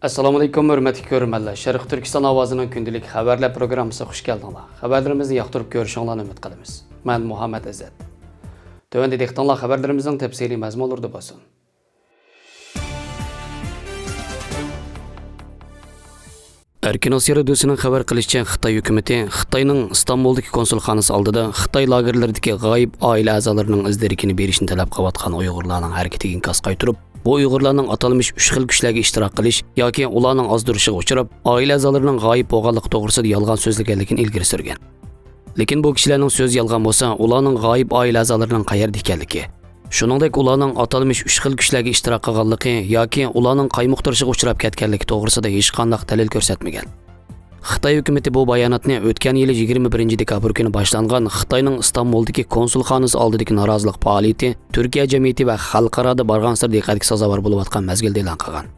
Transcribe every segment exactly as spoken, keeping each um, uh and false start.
ئەسسالامۇئەلەيكۇم، ھۆرمەتلىك كۆرۈرمەنلەر. شەرقىي تۈركىستان ئاۋازىنىڭ كۈندىلىك خەۋەرلەر پروگراممىسىغا خۇش كەلدىڭلار. خەۋەرلىرىمىزنى ياقتۇرۇپ كۆرۈشۈڭلارنى ئۈمىد قىلىمىز. مەن مۇھەممەد ئىززەت. تۆۋەندە دىققىتىڭلار خەۋەرلىرىمىزنىڭ تەپسىلىي مەزمۇنلىرىدا بولسۇن. ئەركىن ئاسىيا رادىيوسىنىڭ خەۋەر قىلىشىچە، خىتاي ھۆكۈمىتى خىتاينىڭ ئىستانبۇلدىكى كونسۇلخانىسى ئالدىدا خىتاي لاگېرلىرىدىكى غايىب ئائىلە ئەزالىرىنىڭ ئىز دېرىكىنى بېرىشنى تەلەپ قىلىۋاتقان ئۇيغۇرلارنىڭ ھەرىكىتىگە ئىنكاس قايتۇرۇپ، بۇ ئۇيغۇرلارنىڭ ئاتالمىش ئۈچ خىل كۈچلەرگە ئىشتىراك قىلىش ياكى ئۇلارنىڭ ئازدۇرۇشىغا ئۇچراپ، ئائىلە ئەزالىرىنىڭ غايىب بولغانلىقى توغرىسىدا يالغان سۆزلىگەنلىكىنى ئىلگىرى سۈرگەن. لېكىن بۇ كىشىلەرنىڭ سۆزى يالغان بولسا، ئۇلارنىڭ غايىب ئائىلە ئەزالىرىنىڭ قەيەردە ئىكەنلىكى، شۇنىڭدەك ئۇلارنىڭ ئاتالمىش ئۈچ خىل كۈچلەرگە ئىشتىراك قىلغانلىقى ياكى ئۇلارنىڭ قايمۇقتۇرۇشىغا ئۇچراپ كەتكەنلىكى توغرىسىدا ھېچقانداق دەلىل كۆرسەتمىگەن. خىتاي ھۆكۈمىتى بۇ باياناتنى ئۆتكەن يىلى يىگىرمە بىرىنچى دېكابىر كۈنى باشلانغان خىتاينىڭ ئىستانبۇلدىكى كونسۇلخانىسى ئالدىدىكى نارازىلىق پائالىيىتى تۈركىيە جەمئىيىتى ۋە خەلقئارادا بارغانسېرى دىققەتكە سازاۋەر بولۇۋاتقان مەزگىلدە ئېلان قىلغان.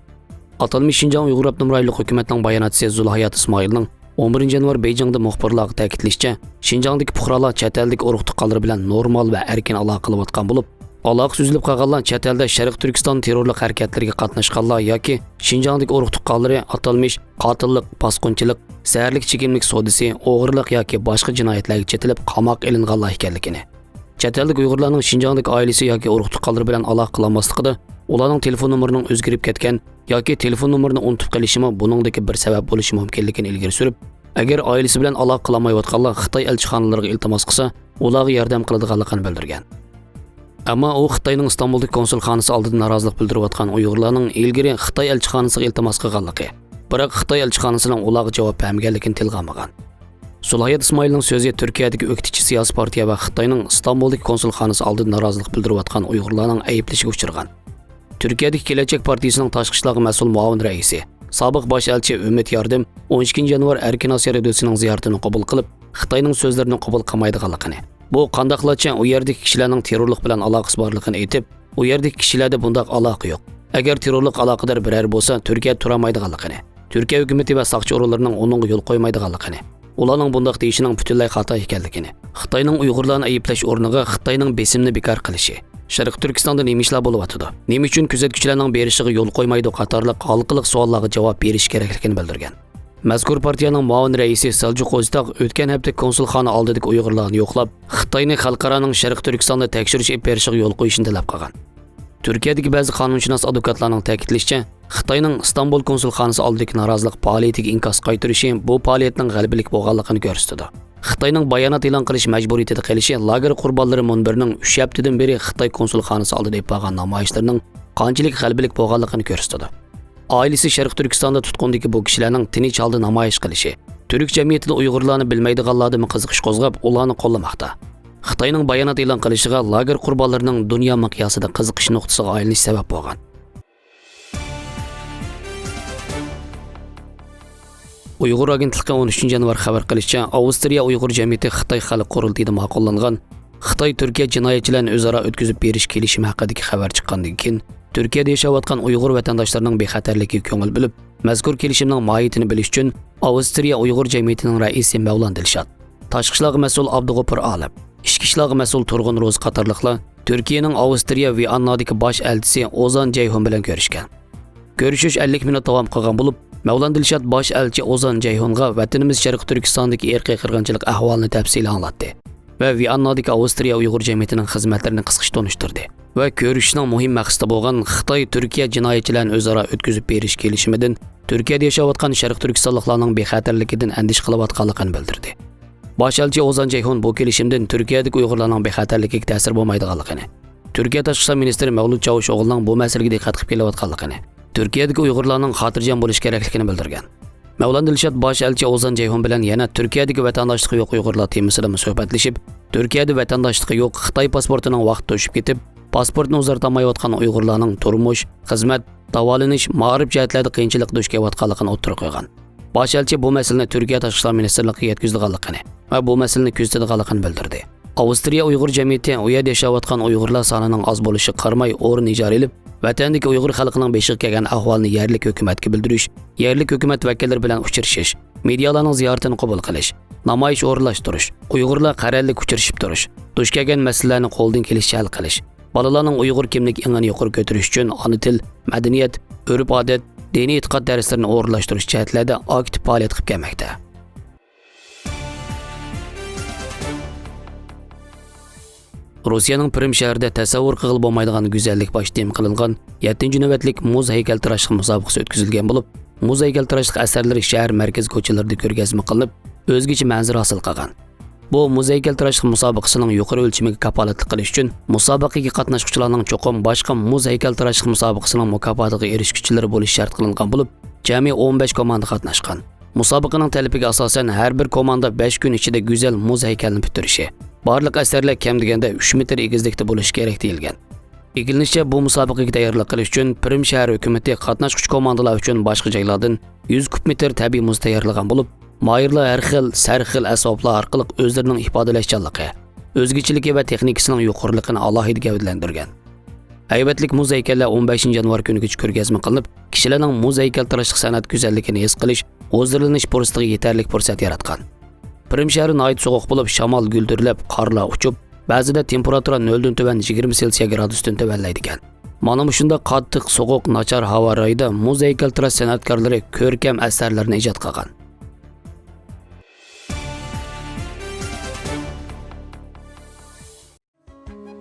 ئاتالمىش شىنجاڭ ئۇيغۇر ئاپتونوم رايونلۇق ھۆكۈمەتنىڭ باياناتچىسى زۇلھايات ئىسمائىلنىڭ ئون بىرىنچى يانۋار بېيجىڭدا مۇخبىرلارغا تەكىتلىشىچە، شىنجاڭدىكى پۇقرالار چەت ئەلدىكى ئۇرۇق-تۇغقانلىرى بىلەن نورمال ۋە ئەركىن ئالاقە قىلىۋاتقان بولۇپ، ئالاقىسى ئۈزۈلۈپ قالغانلار چەت ئەلدە شەرقىي تۈركىستان تېررورلۇق ھەرىكەتلىرىگە قاتناشقانلار ياكى شىنجاڭدىكى ئۇرۇق-تۇغقانلىرى ئاتالمىش قاتىللىق، باسقۇنچىلىق، زەھەرلىك چېكىملىك سودىسى، ئوغرىلىق ياكى باشقا جىنايەتلەرگە چېتىلىپ قاماققا ئېلىنغانلار ئىكەنلىكىنى، چەت ئەلدىكى ئۇيغۇرلارنىڭ شىنجاڭدىكى ئائىلىسى ياكى ئۇرۇق-تۇغقانلىرى بىلەن ئالاقە قىلالماسلىقىدا، ئۇلارنىڭ تېلېفون نومۇرىنىڭ ئۆزگىرىپ كەتكەن ياكى تېلېفون نومۇرىنى ئۇنتۇپ قېلىشىمۇ بۇنىڭدىكى بىر سەۋەب بولۇشى مۇمكىنلىكىنى ئىلگىرى سۈرۈپ، ئەگەر ئائىلىسى بىلەن ئالاقە قىلالمايۋاتقانلار خىتاي ئەلچىخانىلىرىغا ئىلتىماس قىلسا، ئۇلارغا ياردەم قىلىدىغانلىقىنى بىلدۈرگەن. ئەمما ئۇ خىتاينىڭ ئىستانبۇلدىكى كونسۇلخانىسى ئالدىدا نارازىلىق بىلدۈرۈۋاتقان ئۇيغۇرلارنىڭ ئىلگىرى خىتاي ئەلچىخانىسىغا ئىلتىماس قىلغانلىقى، بىراق خىتاي ئەلچىخانىسىنىڭ ئۇلارغا جاۋاب بەرمىگەنلىكىنى تىلغا ئالمىغان. سۇلاھىيەت ئىسمائىلنىڭ سۆزى تۈركىيەدىكى ئۆكتىچى سىياسىي پارتىيە ۋە خىتاينىڭ ئىستانبۇلدىكى كونسۇلخانىسى ئالدىدا نارازىلىق بىلدۈرۈۋاتقان ئۇيغۇرلارنىڭ ئەيىبلىشىگە ئۇچرىغان. تۈركىيەدىكى كېلەچەك پارتىيىسىنىڭ تاشقى ئىشلارغا مەسئۇل مۇئاۋىن رەئىسى، سابىق باش ئەلچى ئۈمىد ياردىم ئون ئىككىنچى يانۋار ئەركىن ئاسىيا رادىيوسىنىڭ زىيارىتىنى قوبۇل قىلىپ، خىتاينىڭ سۆزلىرىنى قوبۇل قىلمايدىغانلىقىنى، بۇ قانداقلارچە ئۇ يەردىكى كىشىلەرنىڭ تېررورلۇق بىلەن ئالاقىسى بارلىقىنى ئېيتىپ، ئۇ يەردىكى كىشىلەردە بۇنداق ئالاقە يوق. ئەگەر تېررورلۇق ئالاقىدار بىرەر بولسا، تۈركىيە تۇرالمايدىغانلىقىنى، تۈركىيە ھۆكۈمىتى ۋە ساقچى ئورۇنلىرىنىڭ ئۇنىڭغا يول قويمايدىغانلىقىنى، ئۇلارنىڭ بۇنداق دېيىشىنىڭ پۈتۈنلەي خاتا ئىكەنلىكىنى، خىتاينىڭ ئۇيغۇرلارنى ئەيىبلەش ئورنىغا خىتاينىڭ بېسىمنى بىكار قىلىشى، شەرقىي تۈركىستاندا نېمە ئىشلار بولۇۋاتىدۇ، نېمە ئۈچۈن كۆزەتكۈچىلەرنىڭ بېرىشىغا يول قويمايدۇ قاتارلىق ھالقىلىق سوئاللارغا جاۋاب بېرىشى كېرەكلىكىنى بىلدۈرگەن. مەزكۇر پارتىيەنىڭ مۇئاۋىن رەئىسى سەلجۇق ئوزتاغ ئۆتكەن ھەپتە كونسۇلخانا ئالدىدىكى ئۇيغۇرلارنى يوقلاپ، خىتاينى خەلقئارانىڭ شەرقىي تۈركىستاندا تەكشۈرۈش ئېلىپ بېرىشىغا يول قويۇشنى تەلەپ قىلغان. تۈركىيەدىكى بەزى قانۇنشۇناس ئادۋوكاتلارنىڭ تەكىتلىشىچە، خىتاينىڭ ئىستانبۇل كونسۇلخانىسى ئالدىدىكى نارازىلىق پائالىيىتىگە ئىنكاس قايتۇرۇشى بۇ پائالىيەتنىڭ غەلىبىلىك بولغانلىقىنى كۆرسىتىدۇ. خىتاينىڭ بايانات ئېلان قىلىش مەجبۇرىيىتىدە قېلىشى لاگېر قۇربانلىرى مۇنبىرىنىڭ ئۈچ ھەپتىدىن بېرى خىتاي كونسۇلخانىسى ئالدىدا ئېلىپ بارغان نامايىشلىرىنىڭ قانچىلىك غەلىبىلىك بولغانلىقىنى كۆرسىتىدۇ. ئائىلىسى شەرقىي تۈركىستاندا تۇتقۇندىكى بۇ كىشىلەرنىڭ تىنچ ھالدا نامايىش قىلىشى، تۈرك جەمئىيىتىدە ئۇيغۇرلارنى بىلمەيدىغانلاردىمۇ قىزىقىش قوزغاپ، ئۇلارنى قوللىماقتا. خىتاينىڭ بايانات ئېلان قىلىشىغا لاگېر قۇربانلىرىنىڭ دۇنيا مىقياسىدا قىزىقىش نۇقتىسىغا ئايلىنىشى سەۋەب بولغان. ئۇيغۇر ئاگېنتلىقى ئون ئۈچىنچى يانۋار خەۋەر قىلىشىچە، ئاۋسترىيە ئۇيغۇر جەمئىيىتى خىتاي خەلق قۇرۇلتىيىدا ماقۇللانغان خىتاي تۈركىيە جىنايەتچىلەرنى ئۆزئارا ئۆتكۈزۈپ بېرىش كېلىشىمى ھەققىدىكى خەۋەر چىققاندىن كېيىن، تۈركىيەدە ياشاۋاتقان ئۇيغۇر ۋەتەنداشلىرىنىڭ بىخەتەرلىكىگە كۆڭۈل بۆلۈپ، مەزكۇر كېلىشىمنىڭ ماھىيىتىنى بىلىش ئۈچۈن ئاۋسترىيە ئۇيغۇر جەمئىيىتىنىڭ رەئىسى مەۋلان دىلشات، تاشقى ئىشلارغا مەسئۇل ئابدۇغوپۇر ئالىپ، ئىچكى ئىشلارغا مەسئۇل تۇرغۇن روزى قاتارلىقلار تۈركىيەنىڭ ئاۋسترىيە ۋىياننادىكى باش ئەلچىسى ئوزان جەيھۇن بىلەن كۆرۈشكەن. كۆرۈشۈش ئەللىك مىنۇت داۋام قىلغان بولۇپ، مەۋلان دىلشات باش ئەلچى ئوزان جەيھۇنغا ۋەتىنىمىز شەرقىي تۈركىستاندىكى ئىرقىي قىرغىنچىلىق ئەھۋالىنى تەپسىلىي ئاڭلاتتى ۋە ۋىياننادىكى ئاۋسترىيە ئۇيغۇر جەمئىيىتىنىڭ خىزمەتلىرىنى قىسقىچە تونۇشتۇردى ۋە كۆرۈشۈشنىڭ مۇھىم مەقسىتى بولغان خىتاي تۈركىيە جىنايەتچىلەرنى ئۆزئارا ئۆتكۈزۈپ بېرىش كېلىشىمىدىن تۈركىيەدە ياشاۋاتقان شەرقىي تۈركىستانلىقلارنىڭ بىخەتەرلىكىدىن ئەندىشە قىلىۋاتقانلىقىنى بىلدۈردى. باش ئەلچى ئوزان جەيھۇن بۇ كېلىشىمدىن تۈركىيەدىكى ئۇيغۇرلارنىڭ بىخەتەرلىكىگە تەسىر بولمايدىغانلىقىنى، تۈركىيە تاشقى ئىشلار مىنىستىرى مەۋلۇت چاۋۇشئوغلۇنىڭ بۇ مەسىلىگە دىققەت قىلىپ كېلىۋاتقانلىقىنى، تۈركىيەدىكى ئۇيغۇرلارنىڭ خاتىرجەم بولۇشى كېرەكلىكىنى بىلدۈرگەن. مەۋلان دىلشات باش ئەلچى ئوزان جەيھۇن بىلەن يەنە تۈركىيەدىكى ۋەتەنداشلىقى يوق ئۇيغۇرلار تېمىسىدىمۇ سۆھبەتلىشىپ، تۈركىيەدە ۋەتەنداشلىقى يوق، خىتاي پاسپورتىنىڭ ۋاقتى توشۇپ كېتىپ، پاسپورتنى ئۇزارتالمايۋاتقان ئۇيغۇرلارنىڭ تۇرمۇش، خىزمەت، داۋالىنىش، مائارىپ جەھەتلەردە قىيىنچىلىققا دۇچ كېلىۋاتقانلىقىنى ئوتتۇرىغا قويغان. باش ئەلچى بۇ مەسىلىنى تۈركىيە تاشقى ئىشلار مىنىستىرلىقىغا يەتكۈزىدىغانلىقىنى ۋە بۇ مەسىلىنى كۆزىتىدىغانلىقىنى بىلدۈردى. ئاۋسترىيە ئۇيغۇر جەمئىيىتى ئۇ يەردە ياشاۋاتقان ئۇيغۇرلار سانىنىڭ ئاز بولۇشىغا قارىماي ئورۇن ئىجارە ئېلىپ، ۋەتەندىكى ئۇيغۇر خەلقىنىڭ بېشىغا كەلگەن ئەھۋالنى يەرلىك ھۆكۈمەتكە بىلدۈرۈش، يەرلىك ھۆكۈمەت ۋەكىللىرى بىلەن ئۇچرىشىش، مېدىيالارنىڭ زىيارىتىنى قوبۇل قىلىش، نامايىش ئورۇنلاشتۇرۇش، ئۇيغۇرلار قەرەللىك ئۇچرىشىپ تۇرۇش، دۇچ كەلگەن مەسىلىلەرنى قولىدىن كېلىشىچە ھەل قىلىش، بالىلارنىڭ ئۇيغۇر كىملىك ئېڭىنى يۇقىرى كۆتۈرۈش ئۈچۈن ئانا تىل، مەدەنىيەت، ئۆرپ-ئادەت، دىنىي ئېتىقاد دەرسلىرىنى ئورۇنلاشتۇرۇش جەھەتلەردە ئاكتىپ پائالىيەت قىلىپ كەلمەكتە. روسىيەنىڭ پىرىم شەھىرىدە تەسەۋۋۇر قىلغىلى بولمايدىغان گۈزەللىك باشتىن قىلىنغان يەتتىنچى نۆۋەتلىك مۇز ھەيكەلتىراشلىق مۇسابىقىسى ئۆتكۈزۈلگەن بولۇپ، مۇز ھەيكەلتىراشلىق ئەسەرلىرى شەھەر مەركىزى كوچىلىرىدا كۆرگەزمە قىلىنىپ، ئۆزگىچە مەنزىرە ھاسىل قىلغان. بۇ مۇز ھەيكەلتىراشلىق مۇسابىقىسىنىڭ يۇقىرى ئۆلچىمىگە كاپالەتلىك قىلىش ئۈچۈن، مۇسابىقىگە قاتناشقۇچىلارنىڭ چوقۇم باشقا مۇز ھەيكەلتىراشلىق مۇسابىقىسىنىڭ مۇكاپاتىغا ئېرىشكۈچىلىرى بولۇشى شەرت قىلىنغان بولۇپ، جەمئىي ئون بەش كوماندا قاتناشقان. مۇسابىقىنىڭ تەلىپىگە ئاساسەن، ھەر بىر كوماندا بەش كۈن ئىچىدە گۈزەل مۇز ھەيكەلنى پۈتتۈرۈشى، بارلىق ئەسەرلەر كەم دېگەندە ئۈچ مېتىر ئېگىزلىكتە بولۇشى كېرەك دېيىلگەن. ئىگىلىنىشىچە، بۇ مۇسابىقىگە تەييارلىق قىلىش ئۈچۈن پىرىم شەھەر ھۆكۈمىتى قاتناشقۇچى كوماندىلار ئۈچۈن باشقا جايلاردىن يۈز كۇب مېتىر تەبىئىي مۇز تەييارلىغان بولۇپ، ماھىرلار ھەر خىل، سەر خىل ئەسۋابلار ئارقىلىق ئۆزلىرىنىڭ ئىپادىلەشچانلىقى، ئۆزگىچىلىكى ۋە تېخنىكىسىنىڭ يۇقىرىلىقىنى ئالاھىدە گەۋدىلەندۈرگەن. ھەيۋەتلىك مۇز ھەيكەللەر ئون بەشىنچى يانۋار كۈنىگىچە كۆرگەزمە قىلىنىپ، كىشىلەرنىڭ مۇز ھەيكەلتىراشلىق سەنئەت گۈزەللىكىنى ھېس قىلىش، ھۇزۇرلىنىش پۇرسىتىگە يېتەرلىك پۇرسەت ياراتقان. پىرىم شەھىرى ناھايىتى سوغۇق بولۇپ، شامال گۈلدۈرلەپ، قارلار ئۇچۇپ، بەزىدە تېمپېراتۇرا نۆلدىن تۆۋەن يىگىرمە سېلسىيە گرادۇستىن تۆۋەنلەيدىكەن. مانا مۇشۇنداق قاتتىق سوغۇق، ناچار ھاۋا رايىدا مۇز ھەيكەلتىراش سەنئەتكارلىرى كۆركەم ئەسەرلەرنى ئىجاد قىلغان.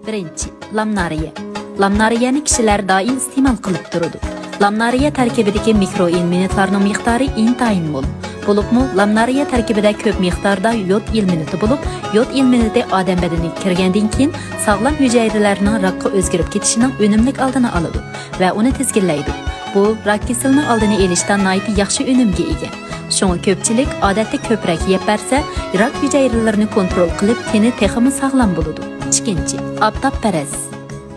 بىرىنچى، لامنارىيە. لامنارىيەنى كىشىلەر دائىم ئىستېمال قىلىپ تۇرىدۇ. لامنارىيە تەركىبىدىكى مىكرو ئېلېمېنتلارنىڭ مىقدارى ئىنتايىن مول. بولۇپمۇ لامنارىيە تەركىبىدە كۆپ مىقداردا يود ئېلېمېنتى بولۇپ، يود ئېلېمېنتى ئادەم بەدىنىگە كىرگەندىن كېيىن ساغلام ھۈجەيرىلەرنىڭ راكقا ئۆزگىرىپ كېتىشىنىڭ ئۈنۈملۈك ئالدىنى ئالىدۇ ۋە ئۇنى تىزگىنلەيدۇ. بۇ راك كېسىلىنىڭ ئالدىنى ئېلىشتا ناھايىتى ياخشى ئۈنۈمگە ئىگە. شۇڭا كۆپچىلىك ئادەتتە كۆپرەك يەپ بەرسە، راك ھۈجەيرىلىرىنى كونترول قىلىپ، تېنى تېخىمۇ ساغلام بولىدۇ. ئىككىنچى، ئاپتاپپەرەس.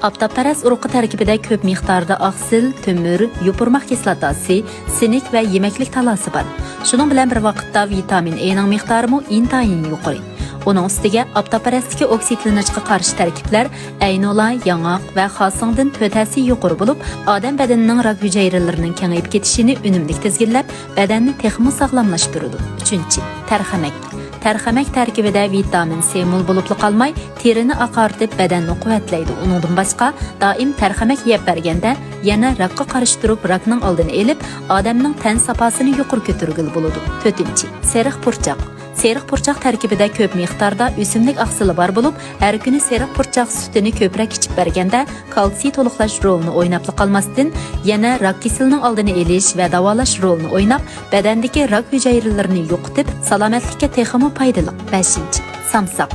ئاپتاپپەرەس ئۇرۇقى تەركىبىدە كۆپ مىقداردا ئاقسىل، تۆمۈر، يوپۇرماق كىسلاتاسى، سىنك ۋە يېمەكلىك تالاسى بار. شۇنىڭ بىلەن بىر ۋاقىتتا ۋىتامىن ئېنىڭ مىقدارىمۇ ئىنتايىن يۇقىرى. ئۇنىڭ ئۈستىگە ئاپتاپپەرەستىكى ئوكسىدلىنىشقا قارشى تەركىبلەر ئەينولا، ياڭاق ۋە خاسىڭدىن تۆت ھەسسە يۇقىرى بولۇپ، ئادەم بەدىنىنىڭ راك ھۈجەيرىلىرىنىڭ كېڭىيىپ كېتىشىنى ئۈنۈملۈك تىزگىنلەپ، بەدەننى تېخىمۇ ساغلاملاشتۇرىدۇ. ئۈچىنچى، تەرخەمەك. تەرخەمەك تەركىبىدە ۋىتامىن سى مول بولۇپلا قالماي، تېرىنى ئاقارتىپ، بەدەننى قۇۋۋەتلەيدۇ. ئۇنىڭدىن باشقا، دائىم تەرخەمەك يەپ بەرگەندە، يەنە راكقا قارشى تۇرۇپ، راكنىڭ ئالدىنى ئېلىپ، ئادەمنىڭ تەن ساپاسىنى يۇقىرى كۆتۈرگىلى بولىدۇ. تۆتىنچى، سېرىق پۇرچاق. سېرىق پۇرچاق تەركىبىدە كۆپ مىقداردا ئۆسۈملۈك ئاقسىلى بار بولۇپ، ھەر كۈنى سېرىق پۇرچاق سۈتىنى كۆپرەك ئىچىپ بەرگەندە، كالتسىي تولۇقلاش رولىنى ئويناپلا قالماستىن، يەنە راك كېسىلىنىڭ ئالدىنى ئېلىش ۋە داۋالاش رولىنى ئويناپ، بەدەندىكى راك ھۈجەيرىلىرىنى يوقىتىپ، سالامەتلىككە تېخىمۇ پايدىلىق. بەشىنچى، سامساق.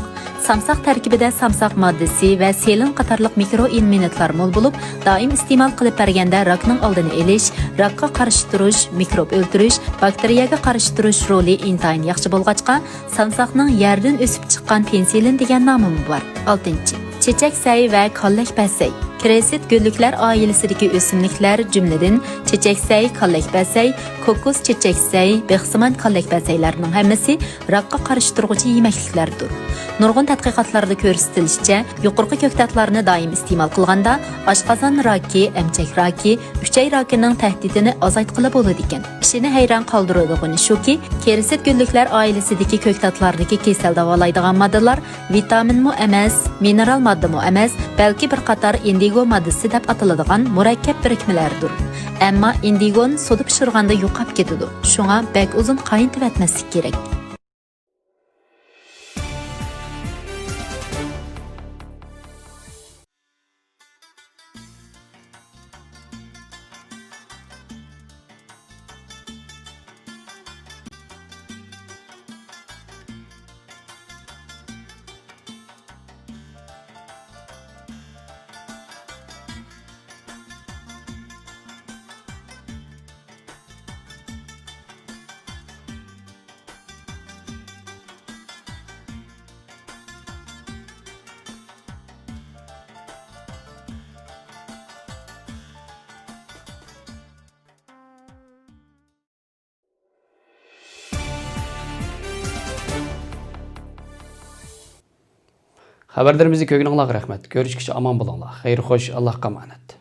سامساق تەركىبىدە سامساق ماددىسى ۋە سېلېن قاتارلىق مىكرو ئېلېمېنتلار مول بولۇپ، دائىم ئىستېمال قىلىپ بەرگەندە راكنىڭ ئالدىنى ئېلىش، راكقا قارشى تۇرۇش، مىكروب ئۆلتۈرۈش، باكتېرىيەگە قارشى تۇرۇش رولى ئىنتايىن ياخشى بولغاچقا، سامساقنىڭ يەردىن ئۆسۈپ چىققان پېنسىلىن دېگەن نامىمۇ بار. ئالتىنچى، چېچەك سەي ۋە كاللەك پەسەي. كرېسىت گۈللۈكلەر ئائىلىسىدىكى ئۆسۈملۈكلەر، جۈملىدىن چېچەك سەي، كاللەك پەسەي، كوكۇس چېچەك سەي، بېخسىمان كاللەك پەسەيلەرنىڭ ھەممىسى راكقا قارشى تۇرغۇچى يېمەكلىكلەردۇر. نۇرغۇن تەتقىقاتلاردا كۆرسىتىلىشىچە، يۇقىرىقى كۆكتاتلارنى دائىم ئىستېمال قىلغاندا، ئاشقازان راكى، ئەمچەك راكى، ئۈچەي راكىنىڭ تەھدىتىنى ئازايتقىلى بولىدىكەن. كىشىنى ھەيران قالدۇرىدىغىنى شۇكى، كرېسىت گۈللۈكلەر ئائىلىسىدىكى كۆكتاتلاردىكى كېسەل داۋالايدىغان ماددىلار ۋىتامىنمۇ ئەمەس، مىنېرال ماددىمۇ ئەمەس، بەلكى بىر قاتار ئىندىگو ماددىسى دەپ ئاتىلىدىغان مۇرەككەپ بىرىكمىلەردۇر. ئەمما ئىندىگونى سۇدا پىشۇرغاندا يوقاپ كېتىدۇ، شۇڭا بەك ئۇزۇن قاينىتىۋەتمەسلىك كېرەك. خەۋەرلىرىمىزنى كۆرگىنىڭلارغا رەھمەت. كۆرۈشكىچە ئامان بولۇڭلار. خەير خوش، ئاللاھقا ئامانەت.